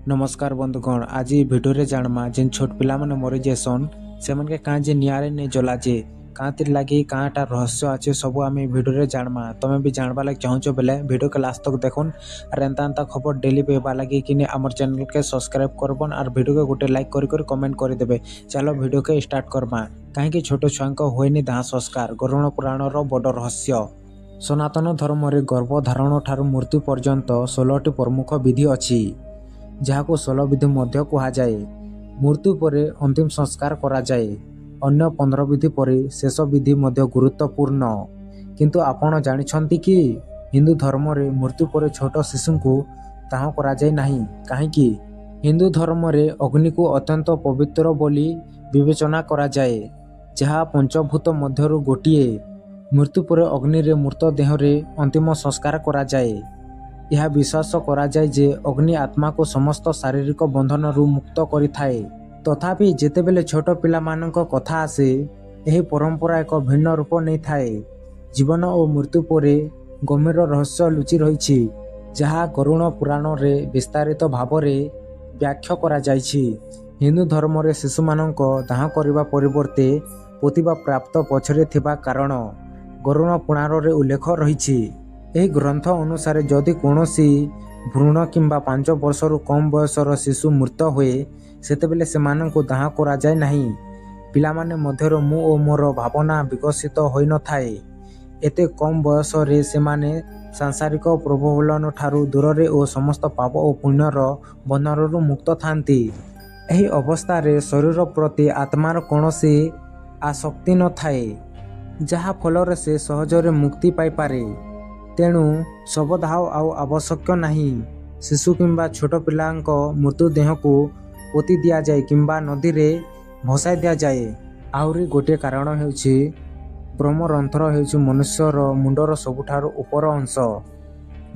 ନମସ୍କାର ବନ୍ଧୁଗଣ, ଆଜି ଏ ଭିଡ଼ିଓରେ ଜାଣମା ଯେନ୍ ଛୋଟ ପିଲାମାନେ ମରି ଯାଏସନ୍, ସେମାନକେ କାଁ ଯେ ନିଆଁରେ ନେଇ ଜଲାଜେ, କାଁଥିର୍ ଲାଗି, କାଁଟା ରହସ୍ୟ ଅଛି, ସବୁ ଆମେ ଏ ଭିଡ଼ିଓରେ ଜାଣମା। ତମେ ବି ଜାଣବା ଲାଗି ଚାହୁଁଛ ବେଲେ ଭିଡ଼ିଓକେ ଲାଷ୍ଟ ତକ୍ ଦେଖୁନ୍। ଆର୍ ଏନ୍ତା ଏନ୍ତା ଖବର ଡେଲି ପାଇବା ଲାଗି କିନି ଆମର ଚ୍ୟାନେଲକେ ସବସ୍କ୍ରାଇବ କରବନ୍ ଆର୍ ଭିଡ଼ିଓକେ ଗୋଟେ ଲାଇକ୍ କରି କରି କମେଣ୍ଟ କରିଦେବେ। ଚାଲ, ଭିଡ଼ିଓକେ ଷ୍ଟାର୍ଟ କରମା। କାହିଁକି ଛୋଟ ଛୁଆଙ୍କ ହୁଏନି ଦାହ ସଂସ୍କାର? ଗରୁଡ଼ ପୁରାଣର ବଡ଼ ରହସ୍ୟ। ସନାତନ ଧର୍ମରେ ଗର୍ଭଧାରଣ ଠାରୁ ମୃତ୍ୟୁ ପର୍ଯ୍ୟନ୍ତ 16ଟି ପ୍ରମୁଖ ବିଧି ଅଛି, ଯାହାକୁ 16 ବିଧି ମଧ୍ୟ କୁହାଯାଏ। ମୃତ୍ୟୁ ପରେ ଅନ୍ତିମ ସଂସ୍କାର କରାଯାଏ। ଅନ୍ୟ 15 ବିଧି ପରି ଶେଷ ବିଧି ମଧ୍ୟ ଗୁରୁତ୍ୱପୂର୍ଣ୍ଣ। କିନ୍ତୁ ଆପଣ ଜାଣିଛନ୍ତି କି, ହିନ୍ଦୁ ଧର୍ମରେ ମୃତ୍ୟୁ ପରେ ଛୋଟ ଶିଶୁଙ୍କୁ ଦାହ କରାଯାଏ ନାହିଁ, କାହିଁକି? ହିନ୍ଦୁ ଧର୍ମରେ ଅଗ୍ନିକୁ ଅତ୍ୟନ୍ତ ପବିତ୍ର ବୋଲି ବିବେଚନା କରାଯାଏ, ଯାହା ପଞ୍ଚଭୂତ ମଧ୍ୟରୁ ଗୋଟିଏ। ମୃତ୍ୟୁ ପରେ ଅଗ୍ନିରେ ମୃତଦେହରେ ଅନ୍ତିମ ସଂସ୍କାର କରାଯାଏ। ଏହା ବିଶ୍ୱାସ କରାଯାଏ ଯେ ଅଗ୍ନି ଆତ୍ମାକୁ ସମସ୍ତ ଶାରୀରିକ ବନ୍ଧନରୁ ମୁକ୍ତ କରିଥାଏ। ତଥାପି, ଯେତେବେଳେ ଛୋଟ ପିଲାମାନଙ୍କ କଥା ଆସେ, ଏହି ପରମ୍ପରା ଏକ ଭିନ୍ନ ରୂପ ନେଇଥାଏ। ଜୀବନ ଓ ମୃତ୍ୟୁ ପରେ ଗଭୀର ରହସ୍ୟ ଲୁଚି ରହିଛି, ଯାହା ଗରୁଡ଼ ପୁରାଣରେ ବିସ୍ତାରିତ ଭାବରେ ବ୍ୟାଖ୍ୟା କରାଯାଇଛି। ହିନ୍ଦୁ ଧର୍ମରେ ଶିଶୁମାନଙ୍କ ଦାହ କରିବା ପରିବର୍ତ୍ତେ ପୋତିବା ପ୍ରଥା ପଛରେ ଥିବା କାରଣ ଗରୁଡ଼ ପୁରାଣରେ ଉଲ୍ଲେଖ ରହିଛି। ଏହି ଗ୍ରନ୍ଥ ଅନୁସାରେ, ଯଦି କୌଣସି ଭ୍ରୂଣ କିମ୍ବା 5 ବର୍ଷରୁ କମ୍ ବୟସର ଶିଶୁ ମୃତ ହୁଏ, ସେତେବେଳେ ସେମାନଙ୍କୁ ଦାହ କରାଯାଏ ନାହିଁ। ପିଲାମାନେ ମଧ୍ୟରେ ମୁଁ ଓ ମୋର ଭାବନା ବିକଶିତ ହୋଇନଥାଏ। ଏତେ କମ୍ ବୟସରେ ସେମାନେ ସାଂସାରିକ ପ୍ରଲୋଭନ ଠାରୁ ଦୂରରେ ଓ ସମସ୍ତ ପାପ ଓ ପୁଣ୍ୟର ବନ୍ଧନରୁ ମୁକ୍ତ ଥାନ୍ତି। ଏହି ଅବସ୍ଥାରେ ଶରୀର ପ୍ରତି ଆତ୍ମାର କୌଣସି ଆସକ୍ତି ନଥାଏ, ଯାହା ଫଳରେ ସେ ସହଜରେ ମୁକ୍ତି ପାଇପାରେ। ତେଣୁ ଶବଦାହ ଆଉ ଆବଶ୍ୟକ ନାହିଁ। ଶିଶୁ କିମ୍ବା ଛୋଟ ପିଲାଙ୍କ ମୃତଦେହକୁ ପୋତି ଦିଆଯାଏ କିମ୍ବା ନଦୀରେ ଭସାଇ ଦିଆଯାଏ। ଆହୁରି ଗୋଟିଏ କାରଣ ହେଉଛି, ବ୍ରହ୍ମରନ୍ଧ୍ର ହେଉଛି ମନୁଷ୍ୟର ମୁଣ୍ଡର ସବୁଠାରୁ ଉପର ଅଂଶ।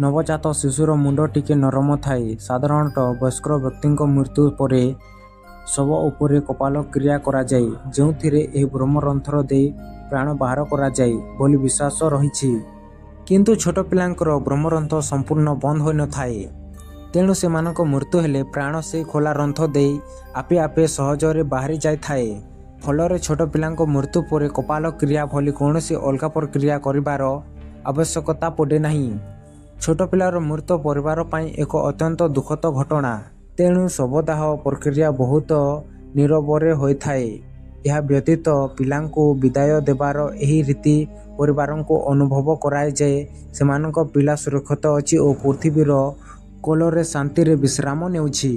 ନବଜାତ ଶିଶୁର ମୁଣ୍ଡ ଟିକେ ନରମ ଥାଏ। ସାଧାରଣତଃ ବୟସ୍କ ବ୍ୟକ୍ତିଙ୍କ ମୃତ୍ୟୁ ପରେ ଶବ ଉପରେ କପାଳ କ୍ରିୟା କରାଯାଏ, ଯେଉଁଥିରେ ଏହି ବ୍ରହ୍ମରନ୍ଧ୍ର ଦେଇ ପ୍ରାଣ ବାହାର କରାଯାଏ ବୋଲି ବିଶ୍ୱାସ ରହିଛି। କିନ୍ତୁ ଛୋଟ ପିଲାଙ୍କର ବ୍ରହ୍ମରନ୍ଧ୍ର ସମ୍ପୂର୍ଣ୍ଣ ବନ୍ଦ ହୋଇନଥାଏ। ତେଣୁ ସେମାନଙ୍କ ମୃତ୍ୟୁ ହେଲେ ପ୍ରାଣ ସେହି ଖୋଲା ରନ୍ଧ୍ର ଦେଇ ଆପେ ଆପେ ସହଜରେ ବାହାରି ଯାଇଥାଏ। ଫଳରେ ଛୋଟ ପିଲାଙ୍କ ମୃତ୍ୟୁ ପରେ କପାଳ କ୍ରିୟା ଭଳି କୌଣସି ଅଲଗା ପ୍ରକ୍ରିୟା କରିବାର ଆବଶ୍ୟକତା ପଡ଼େ ନାହିଁ। ଛୋଟ ପିଲାର ମୃତ୍ୟୁ ପରିବାର ପାଇଁ ଏକ ଅତ୍ୟନ୍ତ ଦୁଃଖଦ ଘଟଣା। ତେଣୁ ଶବଦାହ ପ୍ରକ୍ରିୟା ବହୁତ ନୀରବରେ ହୋଇଥାଏ। ଏହା ବ୍ୟତୀତ ପିଲାଙ୍କୁ ବିଦାୟ ଦେବାର ଏହି ରୀତି ପରିବାରଙ୍କୁ ଅନୁଭବ କରାଏ ଯେ ସେମାନଙ୍କ ପିଲା ସୁରକ୍ଷିତ ଅଛି ଓ ପୃଥିବୀର କୋଳରେ ଶାନ୍ତିରେ ବିଶ୍ରାମ ନେଉଛି।